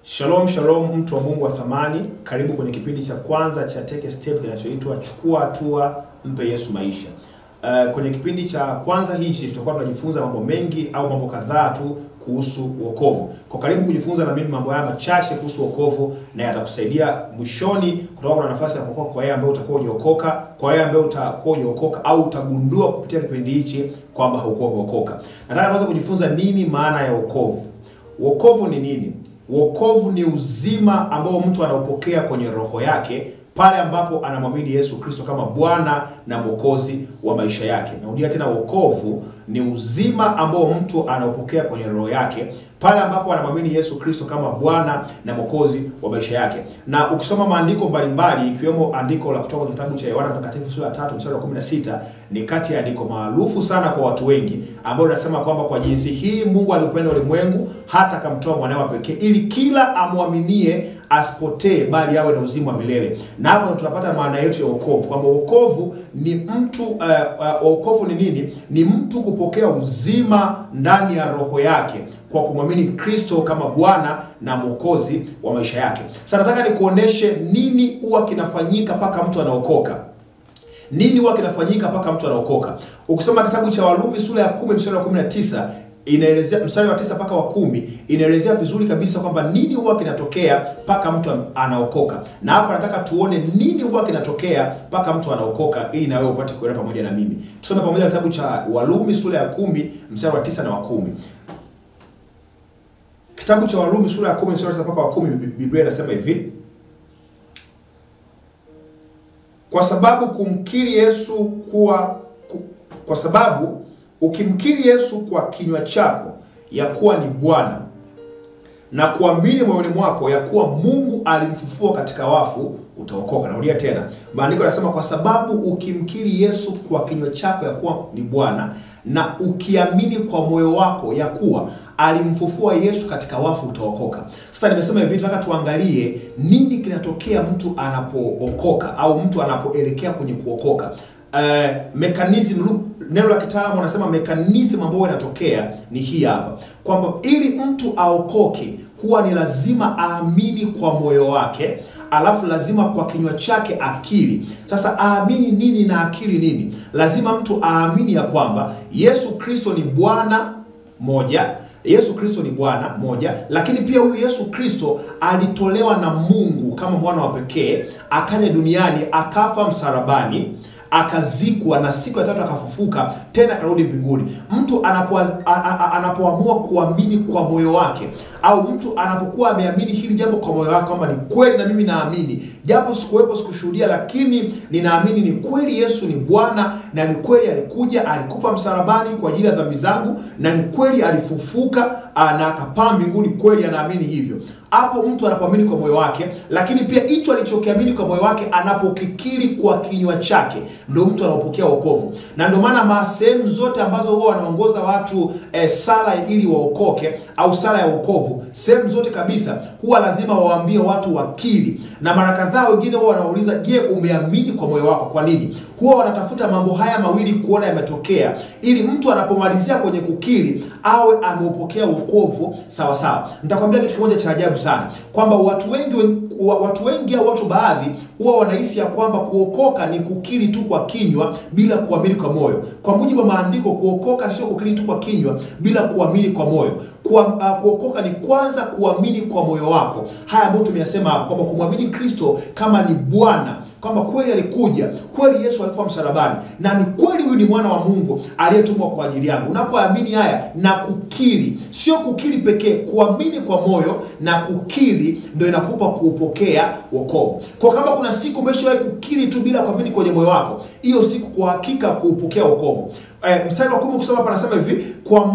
Shalom shalom, mtu wa Mungu wa thamani, karibu kwenye kipindi cha kwanza cha Take a Step kinachoitwa Chukua Hatua, Mpe Yesu Maisha. Kwenye kipindi cha kwanza hichi tutakuwa tunajifunza mambo mengi au mambo kadhaa tu kuhusu wokovu. Kwa karibu kujifunza na mimi mambo haya machache kuhusu wokovu, na yatakusaidia mwishoni kutoka kuna nafasi ya kuokoka kwa yeye ambaye utakuwa hujaokoka, kwa yeye ambaye utakuwa hujaokoka au utagundua kupitia kipindi hichi kwamba haukuwa umeokoka. Nataka tuanze kujifunza nini maana ya wokovu. Wokovu ni nini? Wokovu ni uzima ambao mtu anaupokea kwenye roho yake pale ambapo anamwamini Yesu Kristo kama Bwana na Mwokozi wa maisha yake. Narudia tena, wokovu ni uzima ambao mtu anaupokea kwenye roho yake pale ambapo anamwamini Yesu Kristo kama Bwana na Mwokozi wa maisha yake. Na ukisoma maandiko mbalimbali ikiwemo andiko la kutoka kwenye kitabu cha Yohana Mtakatifu sura ya 3 mstari wa 16, ni kati ya andiko maarufu sana kwa watu wengi, ambao linasema kwamba kwa jinsi hii Mungu aliupenda ulimwengu hata akamtoa mwanawe pekee ili kila amwaminie asipotee bali awe na uzima wa milele. Na hapo tunapata maana yetu ya wokovu, kwamba wokovu ni mtu wokovu ni nini? Ni mtu kupokea uzima ndani ya roho yake kwa kumwamini Kristo kama Bwana na Mwokozi wa maisha yake. Sasa nataka nikuoneshe nini huwa kinafanyika mpaka mtu anaokoka. Nini huwa kinafanyika mpaka mtu anaokoka? Ukisoma kitabu cha Warumi sura ya 10 mstari wa 19, inaelezea mstari wa 9 mpaka wa 10, inaelezea vizuri kabisa kwamba nini huwa kinatokea mpaka mtu anaokoka. Na hapa nataka tuone nini huwa kinatokea mpaka mtu anaokoka ili na wewe upate kuelewa pamoja na mimi. Tusome pamoja kitabu cha Warumi sura ya 10 mstari wa 9 na wa 10. Kitabu cha Warumi sura ya 10 mstari wa 9 mpaka wa 10, Biblia inasema hivi: kwa sababu kumkiri Yesu kuwa kwa sababu ukimkiri Yesu kwa kinywa chako ya kuwa ni Bwana na kuamini moyoni mwako ya kuwa Mungu alimfufua katika wafu, utaokoka. Narudia tena, maandiko yanasema kwa sababu ukimkiri Yesu kwa kinywa chako ya kuwa ni Bwana na ukiamini kwa moyo wako ya kuwa alimfufua Yesu katika wafu, utaokoka. Sasa nimesema hivi, tunataka tuangalie nini kinatokea mtu anapookoka au mtu anapoelekea kwenye kuokoka. Mechanism, neno la kitaalamu wanasema mechanism ambayo inatokea ni hii hapa, kwamba ili mtu aokoke huwa ni lazima aamini kwa moyo wake, alafu lazima kwa kinywa chake akili. Sasa aamini nini na akili nini? Lazima mtu aamini ya kwamba Yesu Kristo ni Bwana moja, Yesu Kristo ni Bwana moja, lakini pia huyu Yesu Kristo alitolewa na Mungu kama mwana wa pekee, akaja duniani, akafa msalabani, akazikwa na siku ya tatu akafufuka tena akarudi mbinguni. Mtu anapoamua kuamini kwa moyo wake, au mtu anapokuwa ameamini hili jambo kwa moyo wake kwamba ni kweli na mimi naamini, japo sikuwepo sikushuhudia, lakini ninaamini ni kweli Yesu ni Bwana na ni kweli alikuja, alikufa msalabani kwa ajili ya dhambi zangu, na ni kweli alifufuka na akapaa mbinguni, kweli anaamini hivyo. Hapo mtu anapoamini kwa moyo wake, lakini pia hicho alichokiamini kwa moyo wake anapokikiri kwa kinywa chake, ndio mtu anapokea wokovu. Na ndio maana sehemu zote ambazo huwa wanaongoza watu sala ili waokoke au sala ya wokovu, sehemu zote kabisa huwa lazima waambie watu wakiri. Na mara kadhaa wengine huwa wanauliza, je, umeamini kwa moyo wako? Kwa nini? Huwa wanatafuta mambo haya mawili kuona yametokea, ili mtu anapomalizia kwenye kukiri awe ameupokea wokovu sawa sawa. Nitakwambia kitu kimoja cha ajabu sana, kwamba watu wengi au watu baadhi huwa wanahisi ya kwamba kuokoka ni kukiri tu kwa kinywa bila kuamini kwa moyo. Kwa mujibu wa maandiko, kuokoka sio kukiri tu kwa kinywa bila kuamini kwa moyo. Kuokoka ni kwanza kuamini kwa moyo wako. Haya ambayo tumeyasema hapo, kwamba kumwamini Kristo kama ni Bwana, kwamba kweli alikuja, kweli Yesu alikufa msalabani, na ni kweli huyu ni mwana wa Mungu aliyetumwa kwa ajili yangu. Unapoamini haya na kukiri, sio kukiri pekee, kuamini kwa moyo na kukiri ndio inakupa kuupokea wokovu. Kwa kama kuna siku umeshawahi kukiri tu bila kuamini kwenye moyo wako, hiyo siku kwa hakika kuupokea wokovu. Mstari wa 10 kusoma hapa anasema hivi: kwa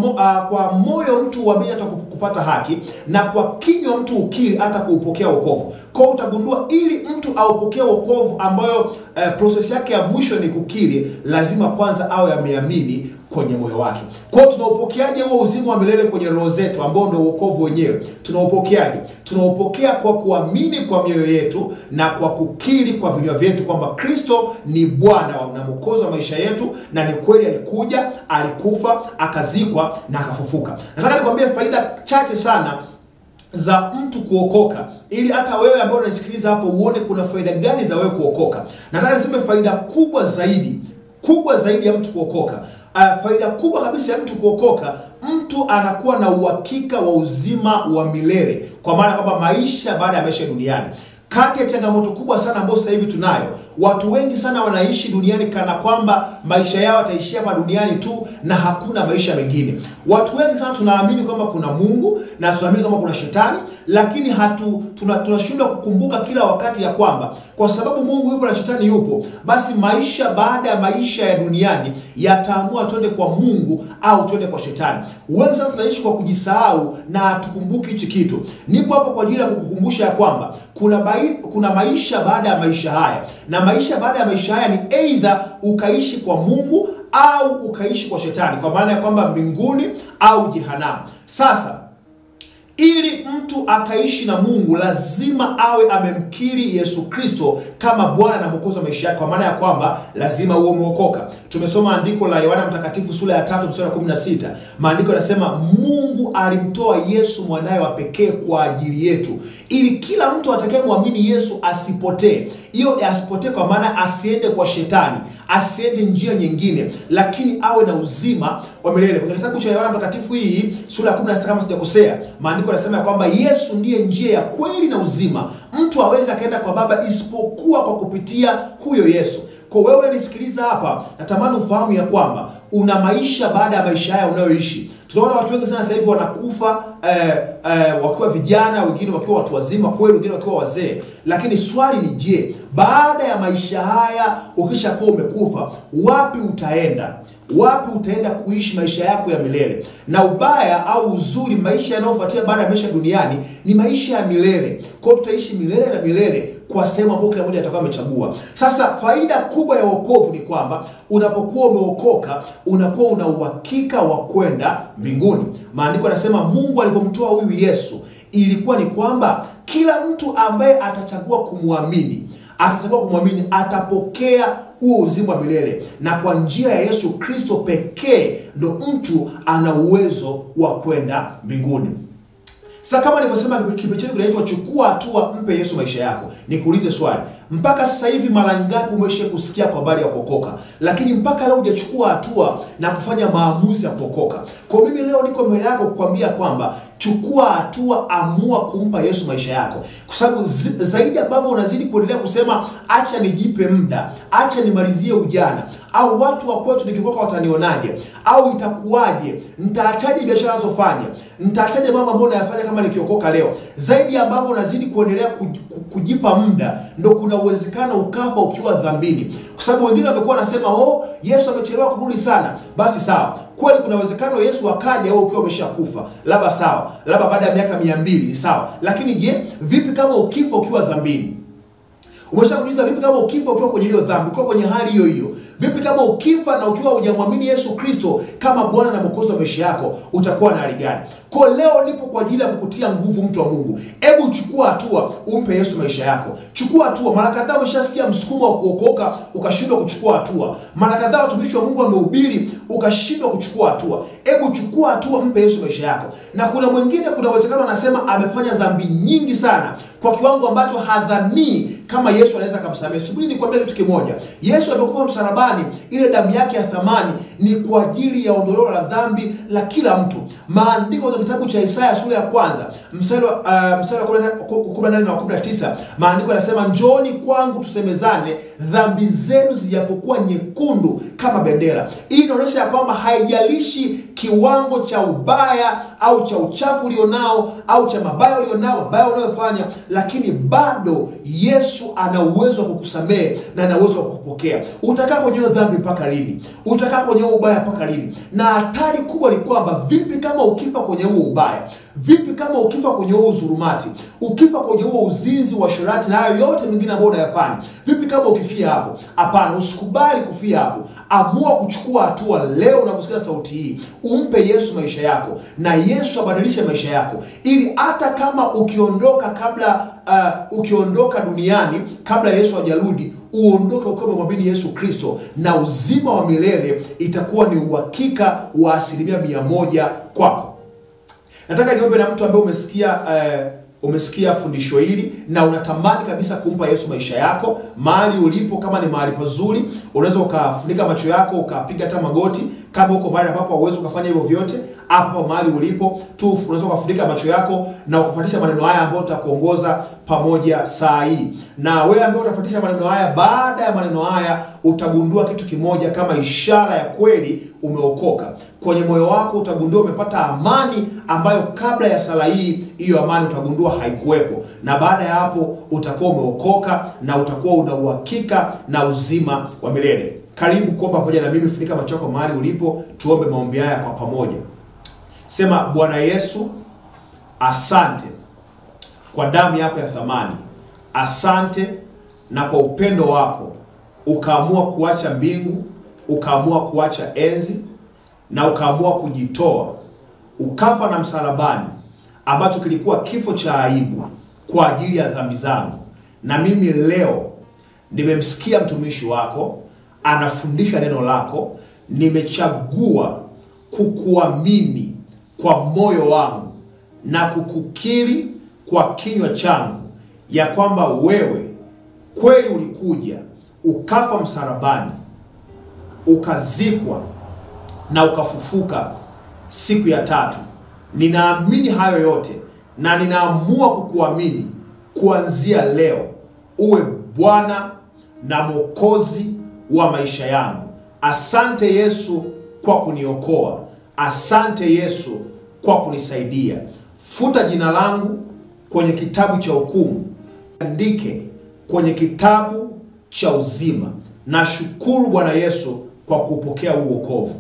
moyo mtu huamini hata kupata haki, na kwa kinywa mtu ukiri hata kuupokea wokovu. Kwa utagundua ili mtu aupokee wokovu ambayo process yake ya mwisho ni kukiri, lazima kwanza awe ameamini kwenye moyo wake. Kwa hiyo tunaupokeaje huo uzima wa milele kwenye roho zetu ambao ndio wokovu wenyewe? Tunaupokeaje? Tunaupokea kwa kuamini kwa mioyo yetu na kwa kukiri kwa vinywa vyetu kwamba Kristo ni Bwana na Mwokozi wa maisha yetu, na ni kweli alikuja, alikufa, akazikwa na akafufuka. Nataka nikwambie faida chache sana za mtu kuokoka, ili hata wewe ambaye unanisikiliza hapo uone kuna faida gani za wewe kuokoka. Nataka niseme faida kubwa zaidi ya mtu kuokoka. Faida kubwa kabisa ya mtu kuokoka, mtu anakuwa na uhakika wa uzima wa milele, kwa maana kwamba maisha baada ya maisha duniani. Kati ya changamoto kubwa sana ambayo sasa hivi tunayo, watu wengi sana wanaishi duniani kana kwamba maisha yao yataishia hapa duniani tu na hakuna maisha mengine. Watu wengi sana tunaamini kwamba kuna Mungu na tunaamini kwamba kuna shetani, lakini tunashindwa kukumbuka kila wakati ya kwamba kwa sababu Mungu yupo na shetani yupo, basi maisha baada ya maisha ya duniani yataamua twende kwa Mungu au twende kwa shetani. Wengi sana tunaishi kwa kujisahau na hatukumbuki hichi kitu. Nipo hapo kwa ajili ya kukukumbusha ya kwamba kuna maisha baada ya maisha haya, na maisha baada ya maisha haya ni either ukaishi kwa Mungu au ukaishi kwa shetani, kwa maana ya kwamba mbinguni au jehanamu. Sasa ili mtu akaishi na Mungu lazima awe amemkiri Yesu Kristo kama Bwana na Mwokozi wa maisha yake, kwa maana ya kwamba lazima uwe umeokoka. Tumesoma andiko la Yohana Mtakatifu sura ya 3 mstari wa 16. Maandiko yanasema Mungu alimtoa Yesu mwanawe wa pekee kwa ajili yetu, ili kila mtu atakayemwamini Yesu asipotee. Hiyo asipotee kwa maana asiende kwa shetani, asiende njia nyingine, lakini awe na uzima wa milele. Kwenye kitabu cha Yohana Mtakatifu hii sura ya 16 kama sijakosea, maandiko yanasema ya kwamba Yesu ndiye njia ya kweli na uzima. Mtu hawezi akaenda kwa Baba isipokuwa kwa kupitia huyo Yesu. Kwa wewe unanisikiliza hapa, natamani ufahamu ya kwamba una maisha baada ya maisha haya unayoishi. Tunaona watu wengi sana sasa hivi wanakufa wakiwa vijana, wengine wakiwa watu wazima kweli, wengine wakiwa wazee. Lakini swali ni je, baada ya maisha haya ukishakuwa umekufa, wapi utaenda? Wapi utaenda kuishi maisha yako ya milele? Na ubaya au uzuri, maisha yanayofuatia baada ya maisha duniani ni maisha ya milele. Kwa hiyo tutaishi milele na milele kwa sehemu ambayo kila mmoja atakuwa amechagua. Sasa faida kubwa ya wokovu ni kwamba unapokuwa umeokoka unakuwa una uhakika wa kwenda mbinguni. Maandiko yanasema Mungu alipomtoa huyu Yesu ilikuwa ni kwamba kila mtu ambaye atachagua kumwamini, atapokea huo uzima wa milele. Na kwa njia ya Yesu Kristo pekee ndo mtu ana uwezo wa kwenda mbinguni. Sasa kama nilivyosema, kipindi chetu kinaitwa chukua hatua, mpe Yesu maisha yako. Nikuulize swali, mpaka sasa hivi mara ngapi umesha kusikia kwa habari ya kuokoka, lakini mpaka leo hujachukua hatua na kufanya maamuzi ya kuokoka? Kwa mimi leo niko mbele yako kukwambia kwamba chukua hatua, amua kumpa Yesu maisha yako. Kwa sababu zaidi ambavyo unazidi kuendelea kusema acha nijipe muda, acha nimalizie ujana, au watu wa kwetu nikiokoka watanionaje, au itakuwaje, nitaachaje biashara nazofanya, nitaachaje mambo ambayo nayafanya kama nikiokoka leo. Zaidi ambavyo unazidi kuendelea kujipa muda, ndo kuna uwezekano ukafa ukiwa dhambini. Kwa sababu wengine wamekuwa wanasema oh, Yesu amechelewa kurudi sana. Basi sawa, kweli kuna uwezekano Yesu akaja wewe ukiwa umeshakufa, labda sawa, labda baada ya miaka 200 ni sawa. Lakini je, vipi kama ukifa ukiwa dhambini? Umeshakujiuliza vipi kama ukifa ukiwa kwenye hiyo dhambi, ukiwa kwenye hali hiyo hiyo? Vipi kama ukifa na ukiwa hujamwamini Yesu Kristo kama Bwana na Mwokozi wa maisha yako, utakuwa na hali gani? Kwa leo nipo kwa ajili ya kukutia nguvu, mtu wa Mungu. Hebu chukua hatua, umpe Yesu maisha yako. Chukua hatua. Mara kadhaa umeshasikia msukumo wa kuokoka, ukashindwa kuchukua hatua. Mara kadhaa watumishi wa Mungu wamehubiri, ukashindwa kuchukua hatua. Hebu chukua hatua, mpe Yesu maisha yako. Na kuna mwingine, kuna uwezekano anasema amefanya dhambi nyingi sana kwa kiwango ambacho hadhani kama Yesu anaweza kumsamehe. Subiri nikwambie kitu kimoja. Yesu alipokufa msalabani, ile damu yake ya thamani ni kwa ajili ya ondoleo la dhambi la kila mtu. Maandiko katika kitabu cha Isaya sura ya kwanza mstari wa 18 na 19, maandiko yanasema njooni kwangu tusemezane, dhambi zenu zijapokuwa nyekundu kama bendera. Hii inaonyesha ya kwamba haijalishi kiwango cha ubaya au cha uchafu ulionao au cha mabaya ulionao, mabaya unayofanya, lakini bado Yesu ana uwezo wa kukusamehe na ana uwezo wa kukupokea. Utakaa kwenye dhambi mpaka lini? Utakaa kwenye ubaya mpaka lini? Na hatari kubwa ni kwamba vipi kama ukifa kwenye huo ubaya? Vipi kama ukifa kwenye huo uzurumati? Ukifa kwenye huo uzinzi, uasherati na hayo yote mengine ambayo unayafanya? Vipi kama ukifia hapo? Hapana, usikubali kufia hapo. Amua kuchukua hatua leo unaposikia sauti hii. Umpe Yesu maisha yako na Yesu abadilishe maisha yako, ili hata kama ukiondoka kabla ukiondoka duniani kabla Yesu hajarudi, uondoke ukiwa umemwamini Yesu Kristo, na uzima wa milele itakuwa ni uhakika wa 100% kwako. Nataka niombe na mtu ambaye umesikia fundisho hili na unatamani kabisa kumpa Yesu maisha yako. Mahali ulipo, kama ni mahali pazuri, unaweza ukafunika macho yako ukapiga hata magoti. Kama uko mahali ambapo hauwezi ukafanya hivyo vyote, hapo mahali ulipo tu unaweza ukafunika macho yako na ukafuatisha maneno haya ambayo tutakuongoza pamoja saa hii. Na wewe ambaye utafuatisha maneno haya, baada ya maneno haya utagundua kitu kimoja kama ishara ya kweli umeokoka. Kwenye moyo wako utagundua umepata amani ambayo kabla ya sala hii hiyo amani utagundua haikuwepo. Na baada ya hapo utakuwa umeokoka na utakuwa una uhakika na uzima wa milele. Karibu kuomba pamoja na mimi. Funika macho yako mahali ulipo, tuombe maombi haya kwa pamoja. Sema: Bwana Yesu, asante kwa damu yako ya thamani. Asante na kwa upendo wako. Ukaamua kuacha mbingu, ukaamua kuacha enzi, na ukaamua kujitoa. Ukafa na msalabani, ambacho kilikuwa kifo cha aibu kwa ajili ya dhambi zangu. Na mimi leo nimemsikia mtumishi wako anafundisha neno lako, nimechagua kukuamini kwa moyo wangu na kukukiri kwa kinywa changu ya kwamba wewe kweli ulikuja, ukafa msalabani, ukazikwa na ukafufuka siku ya tatu. Ninaamini hayo yote na ninaamua kukuamini kuanzia leo. Uwe Bwana na Mwokozi wa maisha yangu. Asante Yesu kwa kuniokoa. Asante Yesu kwa kunisaidia. Futa jina langu kwenye kitabu cha hukumu, andike kwenye kitabu cha uzima. Nashukuru Bwana Yesu kwa kupokea wokovu.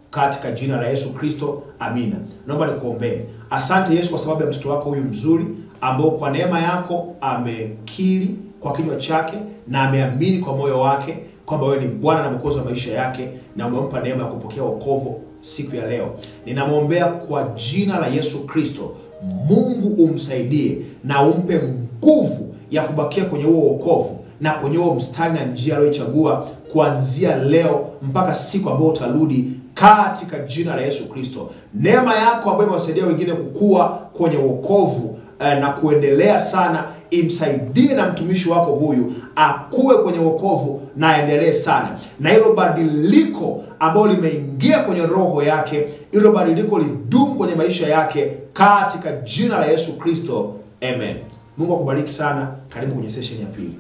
Katika jina la Yesu Kristo, amina. Naomba nikuombee. Asante Yesu kwa sababu ya mtoto wako huyu mzuri ambao kwa neema yako amekiri kwa kinywa chake na ameamini kwa moyo wake kwamba wewe ni Bwana na Mwokozi wa maisha yake, na umempa neema ya kupokea wokovu siku ya leo. Ninamwombea kwa jina la Yesu Kristo, Mungu umsaidie na umpe nguvu ya kubakia kwenye huo wokovu na kwenye huo mstari na njia aliyochagua kuanzia leo mpaka siku ambayo utarudi, katika jina la Yesu Kristo. Neema yako ambayo imewasaidia wengine kukua kwenye wokovu na kuendelea sana, imsaidie na mtumishi wako huyu akue kwenye wokovu na aendelee sana. Na hilo badiliko ambalo limeingia kwenye roho yake, hilo badiliko lidumu kwenye maisha yake, katika jina la Yesu Kristo, amen. Mungu akubariki sana. Karibu kwenye session ya pili.